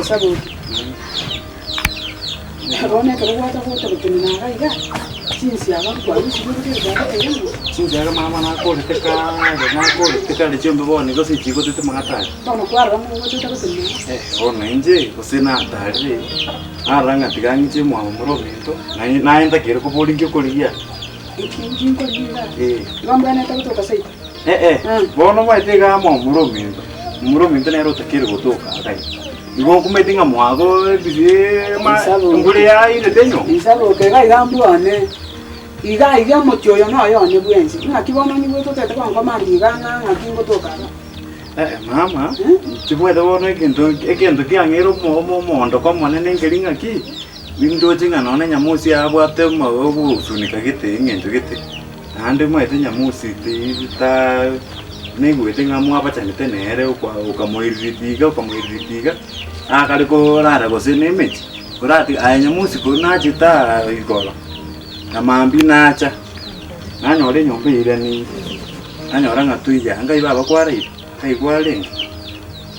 Sabuki, bono ekero gwacha gocha gotenena iga iga, chinsiaga nkwarusirie obochori bwabeteire ng'o? Chinsiaga mama nakorete kare, nakorete kare chiombe bono igo ase chigotete magatari. Bono kwarora ng'o ogocha gotenena iga? Eh, bono inche gose natarire, narora ng'a tiga ng'iche mwabo more ominto, naye naye ntakeire koboria nki okorigia. Inki inki nkorigia igaa? Eh. Igo mbwenerete gotoka seito? Eh-eh, bono omanyete iga amo omura ominto, omura ominto nere otakeire gotoka iga iga. Igo nkumanyete ng'a mwago embura yairete nyomba. Insaboke iga iga mbwane, iga iga omochie oyo noyo one bwensi, ng'aki bono nyigwete otagete gonkomanda iga ng'a ng'aki ngotoka iga? Eh, mama, timanyete bono egento egento kiang'eire omo omo omoondoko omonene nkeri ng'aki, nindoche ng'a nonye nyamosi abwate omo ogosunika gete eng'encho gete. Naende omanyete nyamosi ta naigwete ng'a mwabachanete nere okamoiririti iga okamoiririti iga, akare korara gose na emechie, oratiga aye nyamosi korwa nachete aa igoro, na mambia nacha, nanyora enyomba eyio iraneire, nanyora ng'a toiyo nkai baba kwaraire, nkai kwarenge.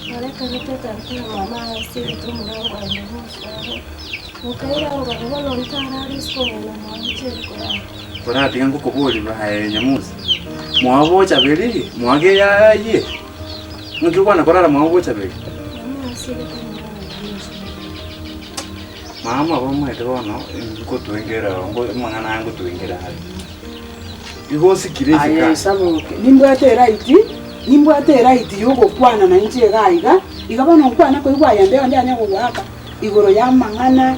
Naro ekero twetagete na mama ase omorango aye nyamosi aro, nkaira nkarora bono ntarare isiko ng'ina mwanche korara. Koratiga ngokoboria aye Nyamusi, mwao bochaberi, mwake yaye, ng'aki okwana korara mwao bochaberi? Mama omoete bono ngotwengera amang'ana aya ngotwengera are. Igo osikire Aye isiko. Saboke, nimbwate eraiti, nimbwate eraiti yogokwana nainche iga iga, iga bono nkwane koigwa aye mbe onde anya gogoaka igoro y'amang'ana.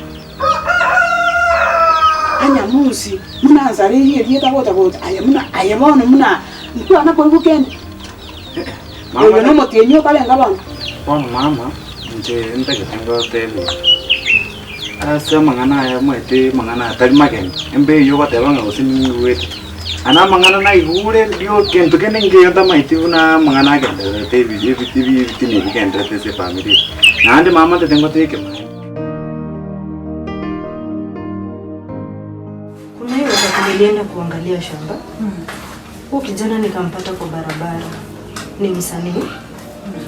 Anyamusi, buna nsareirie erieta gocha gocha, aye buna aye bono buna nkwana koigwa kende. Oyo nomotienyi okarenga bono. Bono mama, inche ntagete ngotebie, ase amang'ana aya omanyete amang'ana aya tari mageni, embe eyio ogoteba ng'a gose ning'igwete. Naende amang'ana naigure rio kento kende nkeiyo ntamaeti buna amang'ana agendererete ebi ebi ebitina ebi bigendererete ase efamiri eye. Naende mama ntagete ngotebie ekemaene. Kuna hiyo wakati nilienda kuangalia shamba huu kijana nikampata kwa barabara, ni msanii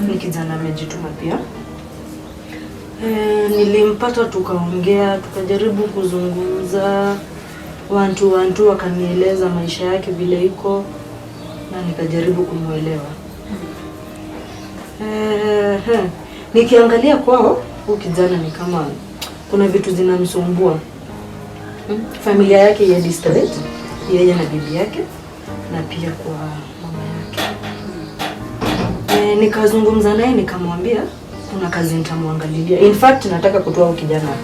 ni kijana amejituma pia. E, nilimpata tukaongea, tukajaribu kuzungumza wantu wantu, akanieleza maisha yake vile iko na nikajaribu kumwelewa. Ehe, nikiangalia kwao huu kijana ni kama kuna vitu zinamsumbua. Hmm, Familia yake iendi straight, yeye na bibi yake na pia kwa mama yake. E, nikazungumza naye nikamwambia kuna kazi nitamwangalilia. In fact nataka kutoa huyu kijana hapa.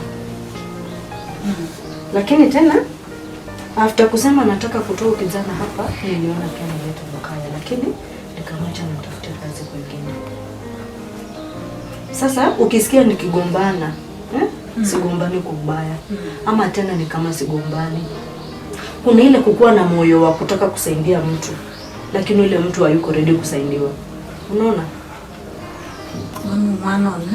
Lakini tena after kusema nataka kutoa huyu kijana hapa, niliona pia nilete Mukaya, lakini nikamwacha nimtafutie kazi kwingine. Sasa ukisikia nikigombana eh? Sigombani kwa ubaya ama tena ni kama sigombani. Kuna ile kukuwa na moyo wa kutaka kusaidia mtu, lakini ule mtu hayuko ready kusaidiwa. Unaona? Bono omwana one,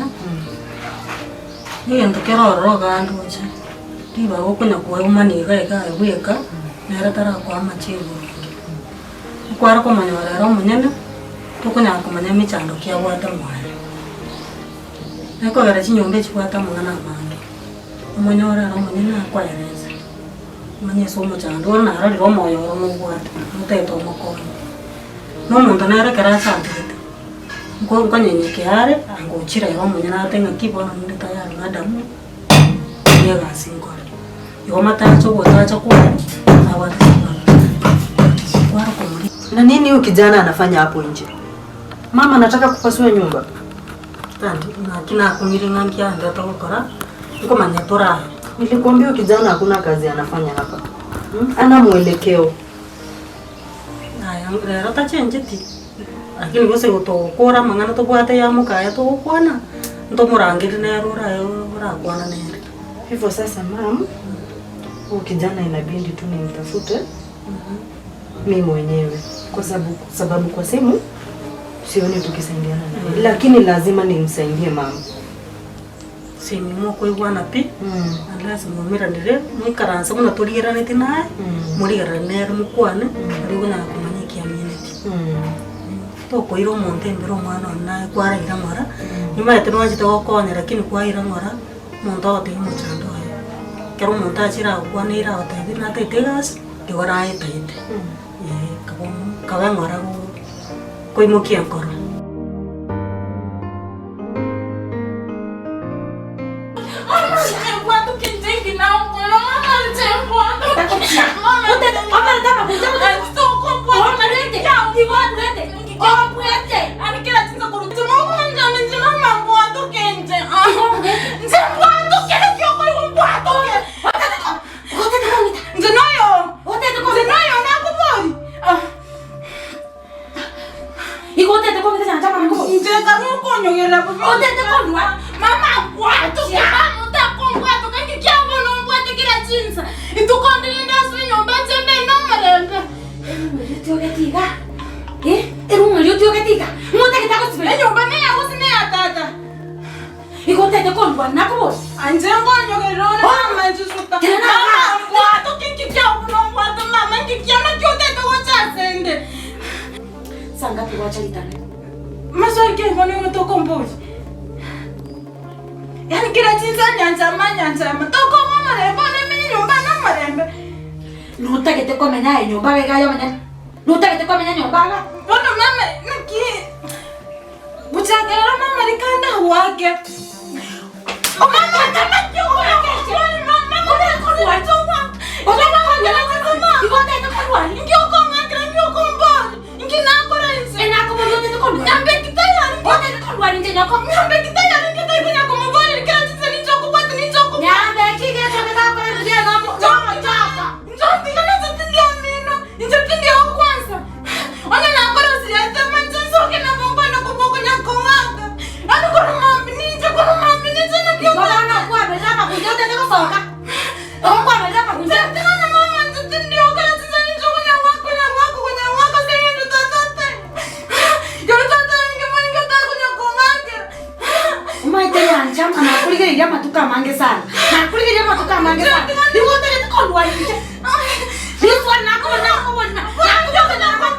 egento kere ororo iga ndoche, ribaga okonya koeumania iga iga aye bweka, nere tarakoa amache igoro. Okware komonyora ere omonyene, tokonyara komanya emechando ki abwate mwaye. Ekogera chinyomba echibwate amang'ana amange, omonyore ere omonyene akoerese, omanye ase omochando ore narorire omoyo oro nobwate, notagete omokonye. Na omonto nere ekero achandegete, nko nkonyenyekea are, anga ochire ere omonyene agotebi ng'aki bono ninde tayari madam, rigia egasi nkore. Igo matacha ogotacha kwaye, abwate chinguru kware komoria. Na nini huyu kijana anafanya hapo nje? Mama anataka kupasua nyumba. Nandi naki nakumire ng'a nkiande togokora, nkomanya torabe. Nilikwambia huyu kijana hakuna kazi anafanya hapa. Hmm? Ana mwelekeo. Aya rero tachencheti, lakini gose togokora amang'ana tobwate ya mokaye togokwana, ntomorangerie nere orae orakwana nere. Hivyo sasa mam, huyu kijana inabidi tu nimtafute mi mwenyewe kwa sababu, sababu kwa simu sioni tukisaidiana naye, lakini lazima nimsaidie mama. Simi mokoigwana pi, unless mwaumeranire, moikaranse buna torigereraneti naye, morigererane nere mokwane, nario okonyara komanya eki amineti. Tokoira omonto embere omwana one naye kwaraira ng'ora, Nimaete nwanchete gokonya lakini kwaira ng'ora, omonto agotebia omochando oye. Ekero omonto achire agokwaneire agotebia natagete egasi, igo nayetaete, eh, nkaba nkaba ng'ora koimokia enkoro. Notagete komenya aye nyomba iga aye omonyene? Notagete komenya nyomba iga? Bono mama naki gochakerera mama rika ndagwake. Omanyete nyancha nakorigereria amatuko amange sana, nakorigereria amatuko amange sana, nigo otagete kondwani inche. This one nakobona nakobona nakobona nakobona.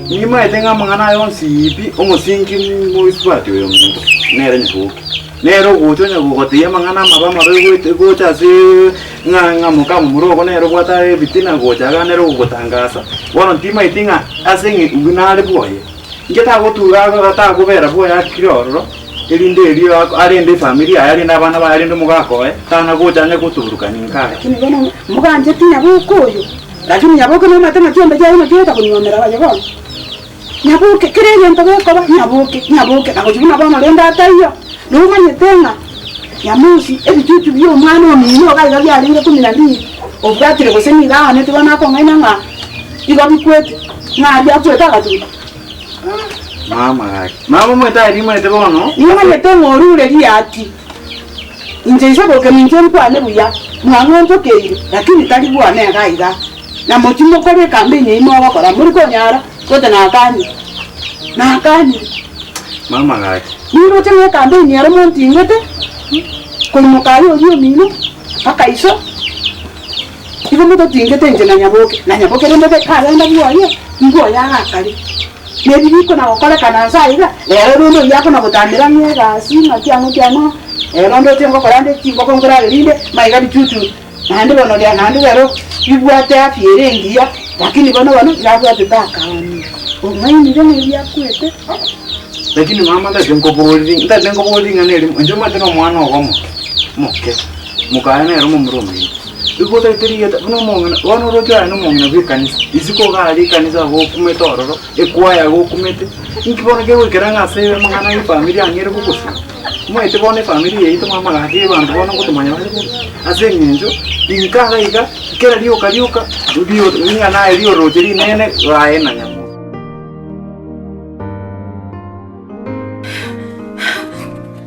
Nimaete ng'a amang'ana aya onsi pi, omosingi moisubati oyo ominto, nere nyaboke. Nere ogocha onye gogotebia amang'ana amabe amabe goeta gocha ase ng'a ng'a moka momura ogo nere obwate ebitina gocha iga nere ogogotangasa, bono timaeti ng'a ase ng'e buna are bwoye. Inche tagotura iga takobera bwoye akire ororo, erinde erio arende efamiri yaye arende abana baye arende omogaka oye, tana gocha anye gotuburukania inka aye. Lakini bono mogancheti nyaboke oyo, lakini nyaboke nomanyete ng'a chiombe chiaye naki ogocha konyuomera aye bono. Nyaboke, kera egento gekoba, nyaboke, nyaboke, na gochia buna bono rende ataiyo, nomanyete ng'a Nyamosi ebichuchu bia omwana omino iga iga biarenge kumi na mbili, obwatire gose nigo aonete bono akong'aina ng'a igo bikwete, ng'a aria akwete agatuka. Mama gaki, mama omanyete aye nimanyete bono. Nimanyete ng'a orure riati, inche inse boke ninche nkwane buya, mwang'onchokeire, lakini tari bwane iga iga. Na mochie mokore ekambi yaino mogokora, mori konyara gocha nakanire, nakanire. Mama gaki. Niroche ng'a ekambi ero monting'ete, koimoka aye oyio omino, mpaka iso, igo mototingete inche na Nyaboke, na Nyaboke rende kagenda bwoye, mbwoye agakare. Na ebi bikona gokorekana nse aiga, rero rende oyio akona gotamera ng'a egasi ng'aki ang'o ki ang'o, rero ndoche ngokora nde chingoko nkorare rinde, maiga bichuchu. Naende bono ria naende rero bibwate afya ere engiya, lakini bono bono yabwatete akaonio. Ong'ainire ng'a ebi akwete. Lakini mama ntagete nkoborie, ntagete nkoborie ring'ana erimo, inche omanyete na omwana ogo omoke, moke, mokaye nere omomura omino. Igo otagete rigeta buna omong'ina, bono oroche aye na omong'ina bwa ekanisa, isiko iga aria ekanisa gokumete ororo, ekwaya gokumete, inki bono kegoikera ng'a ase amang'ana ya efamiri ang'e gogosira. Omanyete bono efamiri yaito mama gaki abanto bono ngotomanya bare bobe, ase eng'encho inka iga iga, kera rioka rioka, rio ring'ana aye rioroche rinene gaye na nyamori.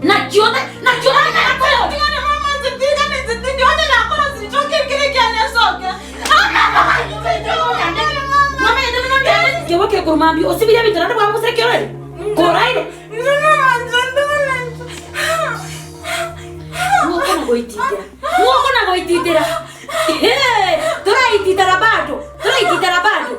Naki ote, naki ote, Keboke korwa mambia osibirie ebinto naende bwaba gose ekeoreri koraire. Ng'okona goititera, ng'okona goititera, Eeh, toraititera bado, toraititera bado.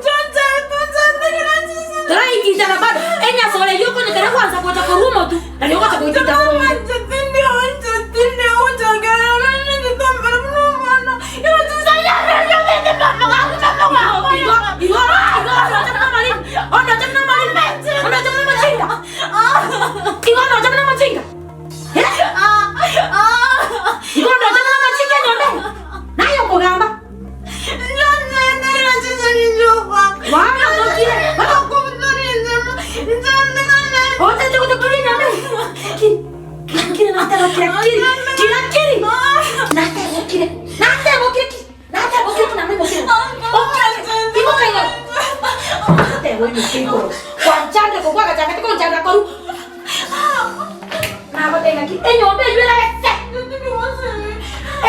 Naki enyomba eyio erabe se,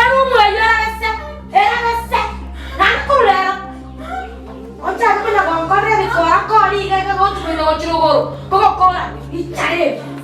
erumu eyio erabe se, erabe se, naende korwa rero, ochake konya gonkorera ebikora kori iga iga gochi konya gochia rogoro, kogokora richare ebi.